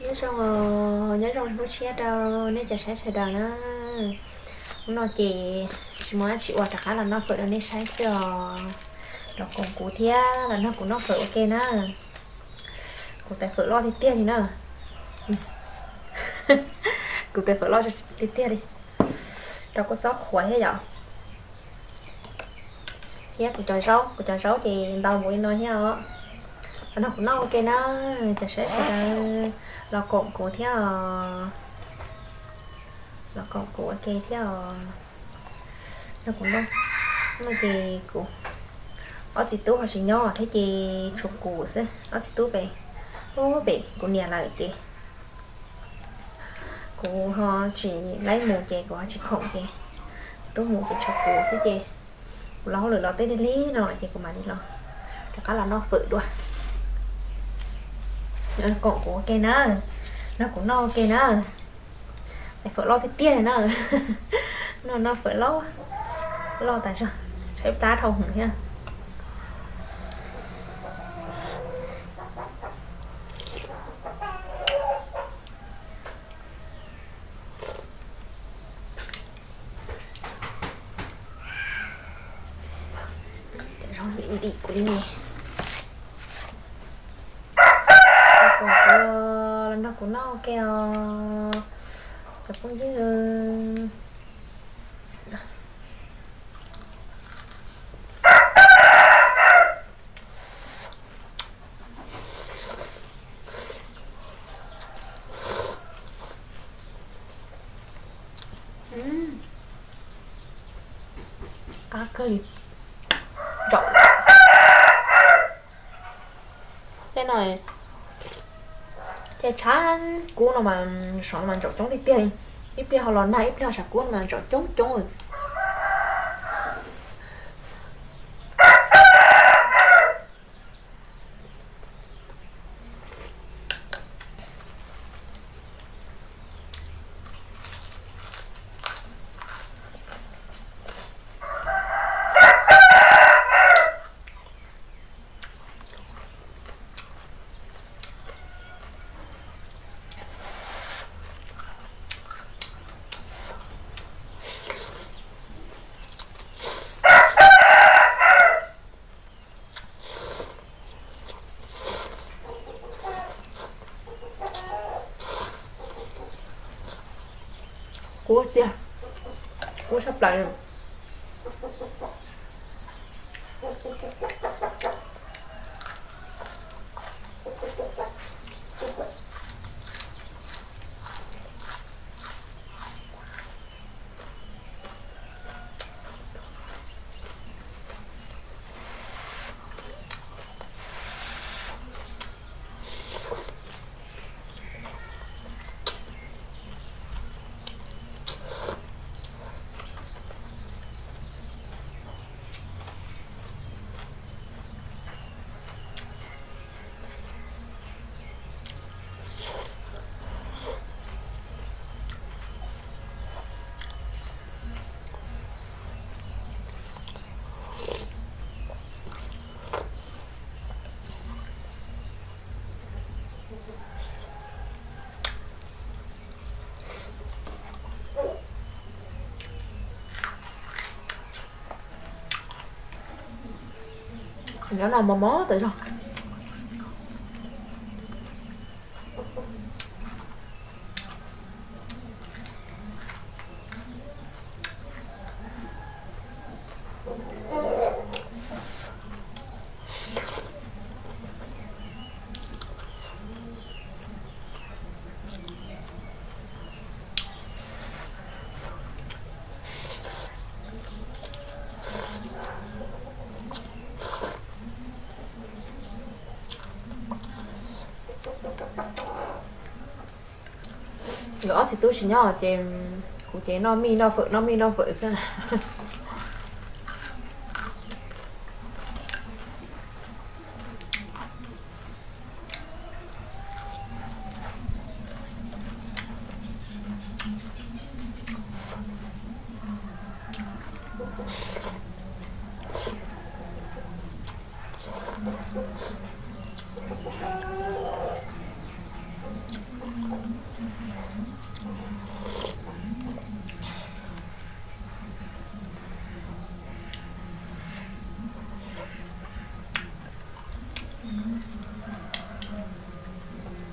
Nyob zoo, nyob zoo hnub tshiab rau nej cov saib sawv daws na. Hnub no ces tsis muaj dab tsi ua, rov qab los noj fawm rau nej saib xwb os. Los koom kuv thiab los nrog kuv noj fawm ua ke na. Kuv tais fawm loj tiag tiag li na. Kuv tais fawm loj tiag tiag li. Rau kua txob qhuav thiab yom. Thiab kuv cov zaub, kuv cov zaub ces ntau npaum li no thiab os. Los nrog kuv noj ua ke na, cov saib sawv daws, los koom kuv thiab os. Los koom kuv ua ke thiab os. Nrog kuv noj. No ces kuv ob txiv tub ho tsis nyob thiab ces tshuav kuv xwb, ob txiv tub pem, pem kuv niam lawm ces kuv ho tsis laib mus ces kuv ho tsis khoom ces txiv tub mus ces tshuav kuv xwb ces kuv los hauj lwm los tej lig lig no ces kuv mam li los rov qab los noj fawm dua. Koom kuv ua ke na, nrog kuv noj ua ke na. Tais fawm loj tiag tiag na. No noj fawm loj, loj tas zog, tshaib plab dhau heev thiab. Cov zaub ntim ntim kuv li ne. Koom kuv los nrog kuv noj ua ke os cov phooj ywg. Qab kawg li. Zaum tej no ces tshav kub no mas, saum no mas ntsaum coob tiag tiag. Ib pliag ho los nag, ib pliag ho tshav kub no mas ntsaum coob coob. Kub tiag, kub tshaj plaws. Qhov nyob no mos mos tas zog. Nkawd ob txiv tub tsis nyob ces kuv ces noj mij noj fawm noj mij noj fawm xwb.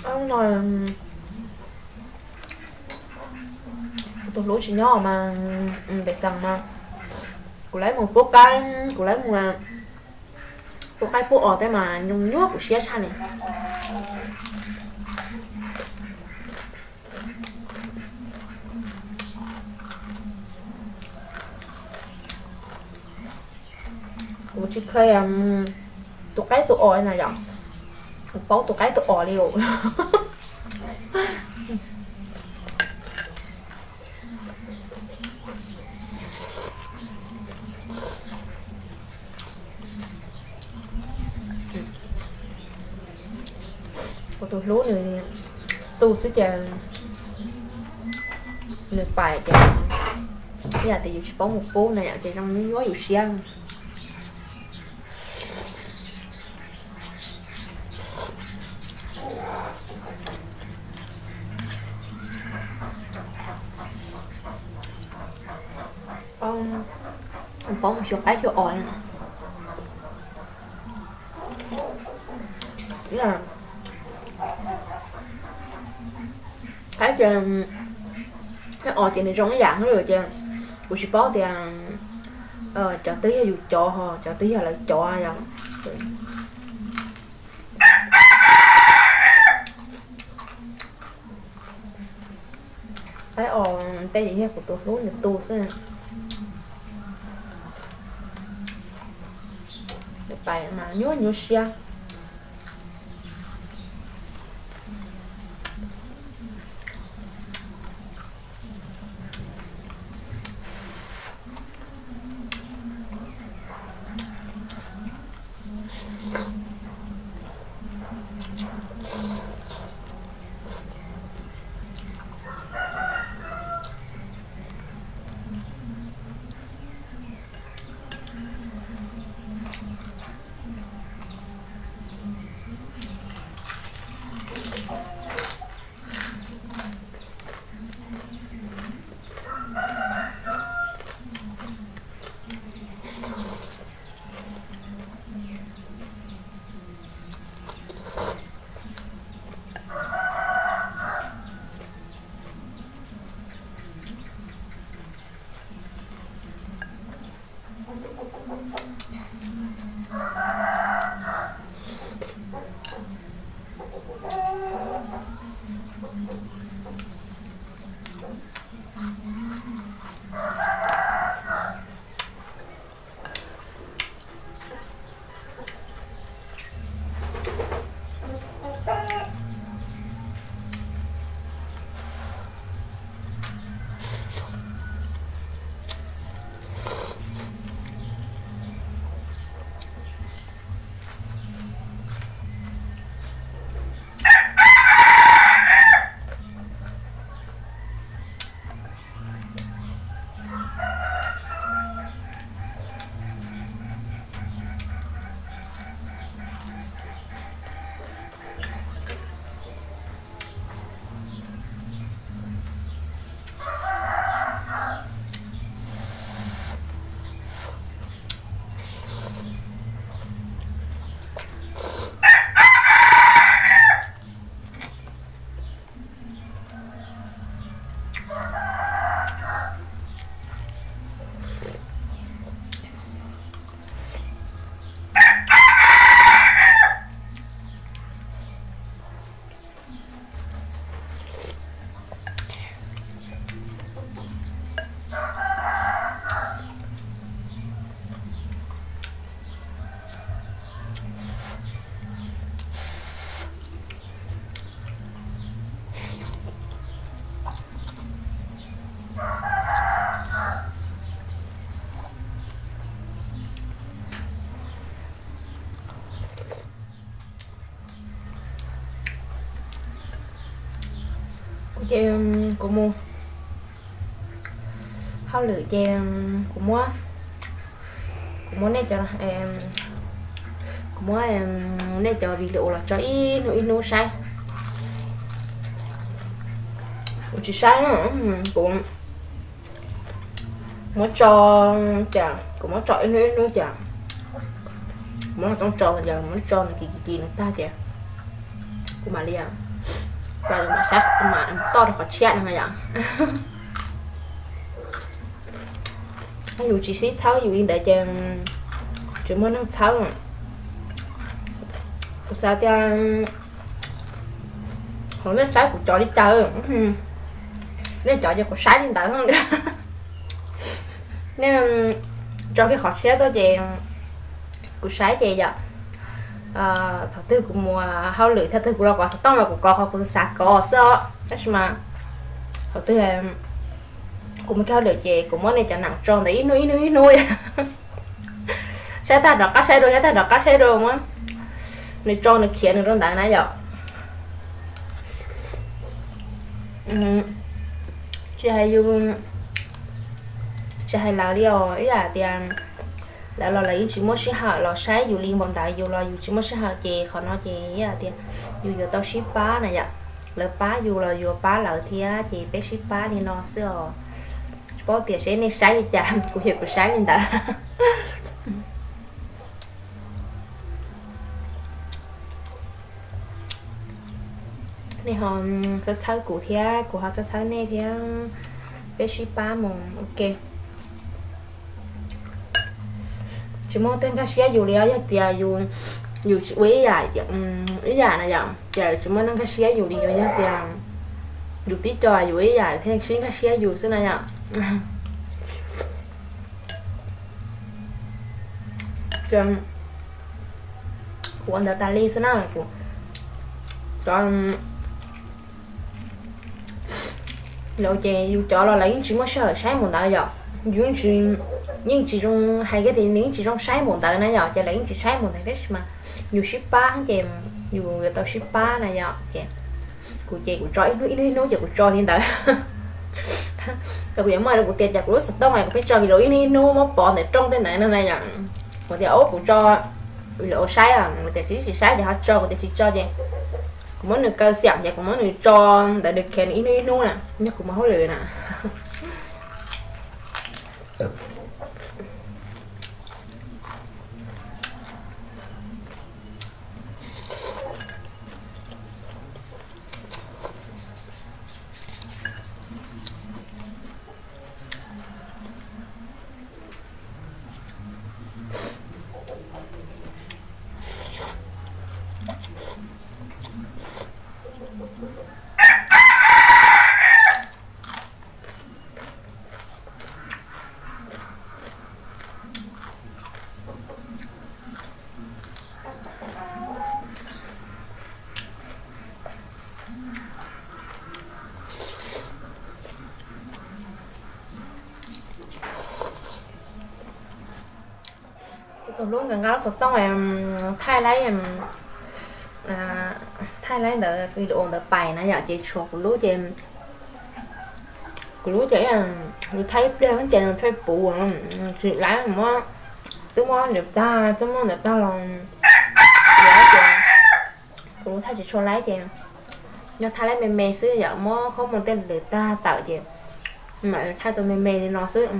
Hnub no kuv tus hlub tsis nyob mas pem xeem mas kuv lawv mus pub qaib, kuv lawv mus pub qaib pub os tej mas nyuaj nyuaj kuv siab tshaj li. Kuv tsis kheev tus qaib tus os na yom, kuv paub tus qaib tus os li. Kuv tus hlub nws tu xwb ces nws pais ces yam tias yus tsis paub mus pub na yom ces zoo nyuaj nyuaj yus siab. Paub mus xyuas qaib xyuas os. Qaib ces, qaib os ces nws zoo ib yam li ces kuv tsis paub tias cov twg yog yus cov ho cov twg yog lawv cov yom. Qaib os tej ces yog kuv tus hlub nws tu xwb. Nws pais mas nyuaj nyuaj siab. Ces kuv mus hauj lwm ces kuv muab, kuv muab nej cov, kuv muab nej cov video los tso ib hnub ib hnub saib. Kuv tsis saib, kuv muab tso, cas kuv muab tso ib hnub ib hnub cas, kuv muab tso, cas muab tso nws kis kis kis nws tag ces kuv mam li Saib mas toj rau qhov tshiab no yom. Yus tsis sib txhawb yus li ntawd ces tsis muaj neeg txhawb. Kuv xav tias hauv nej saib kuv cov li cas, nej cov ces kuv saib li ntawd. Nej tso kiag qhov tshiab tuaj ces kuv saib ces yom, thaum twg kuv mus hauj lwm thiab twg kuv los kov xov tooj mas kuv kov qhov kuv xav kov xwb os. Tab sis mas thaum twg kuv mus kiag hauj lwm ces kuv muab nej cov nam tso ntawd ib hnub ib hnub ib hnub. Saib tag rov qab saib dua, saib tag rov qab saib dua, muab nws tso nws khiav nws rau ntawd na yom. Tsis hais yus, tsis hais lawv li os, ib yam tias lawv los lawv yeej tsis muaj sij hawm los saib yus li npaum ntawd, yus los yus tsis muaj sij hawm ces qhov no ces ib yam tias yus yuav tau sib pab na yom. Lawv pab yus los yuav pab lawv thiab ces peb sib pab li no xwb os. Tsis paub tias seb nej saib li cas, kuv yog kuv saib li ntawd. Nej ho txhawb txhawb kuv thiab kuv ho txhawb txhawb nej thiab, peb sib pab mus ua ke. Tsis muaj neeg nkag siab yus li os, yog tias yus, yus ua ib yam, ib yam na yom, ces tsis muaj neeg nkag siab yus li. Yus yog tias yus tib co yus ib yam thiaj sib nkag siab yus xwb na yom. Kuv ua ntawd tas li xwb na. Kuv cov, lawv ces yus cov los lawv yeej tsis muaj sij hawm saib mus ntawd yom. Yus yeej tsis, yeej tsis zoo hais kiag tias nws yeej tsis zoo saib mus ntawd na yom, ces lawv yeej tsis saib mus ntawd tab sis mas yus sib pab ces yus yuav tau sib pab na yom. Ces kuv ces kuv tso ib hnub ib hnub ib hnub ces kuv tso li ntawd. Kuv yuav muaj kuv tias cas kuv lub xov tooj kuv pheej tso video ib hnub ib hnub muab pov ntawm rooj tej ntawd no na yom. Kuv tias ob kuv tso video saib, kuv tias tsis tsis saib ces ho tso, kuv tias tsis tso ces kuv muab nws kaw xiam ces kuv muab nws tso ntawd nws khiav nws ib hnub ib hnub na, yog kuv mus hauj lwm na. Kuv tus hlub nkawd nqa lub xov tooj thaij laib, thaij laib ntawd video ntawd pais na yom, ces tshuav kuv lub ces, kuv lub ces yus thaij ib pliag ces nws thaij puv, tsis laib, muab, twb muab ntawd tag, twb muab ntawd tag los, ces kuv lub thaij tsis tshua laib ces yog thaij laib me me xwb yom, muab qhob muag tej ntawd tag tawm ces mam thaij tau me me li no xwb.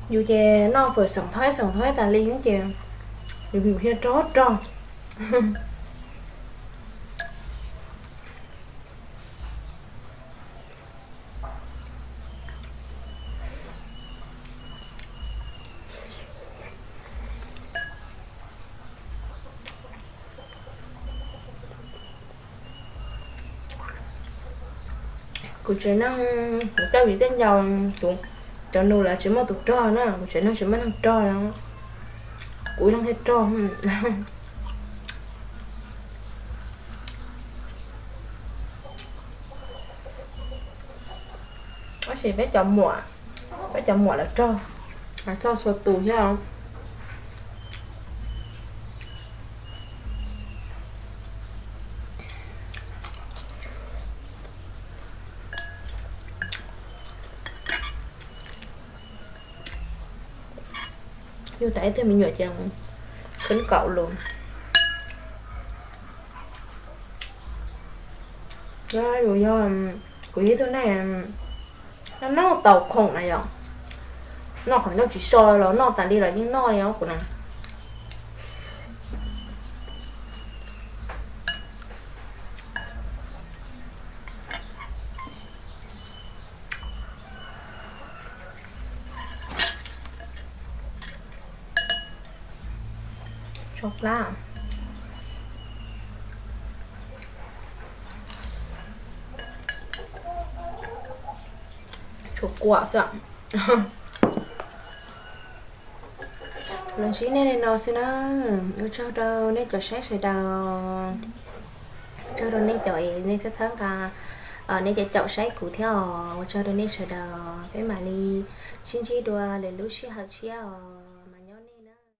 Yus ces noj fawm xoom thoib xoom thoib tas li ces yus thiaj rog rog. Kuv tsev neeg, kuv coj vim tej ncaus, cov nus lawv tsis muaj tus rog na, kuv tsev neeg tsis muaj neeg rog, kuv ib leeg thiaj rog. Tab sis peb cov muam, peb cov muam lawv rog, lawv rog txhua tus thiab. Yus tas ib tug me nyuam ces khwv kaum lus. Yus yog, kuv yog ib tug neeg noj tau khoom na yom, noj khoom ncauj tsis so los noj tas li los yeej noj li os kuv na. Tshuav plab, tshuav kuam xwb. Los ntsib nej li no xwb na. Ua tsaug rau nej cov saib sawv daws. Ua tsaug rau nej cov es nej txhawb txhawb nqa, nej cov caum saib kuv thiab os. Ua tsaug rau nej sawv daws, peb mam li sib ntsib dua lwm lub sij hawm tshiab os.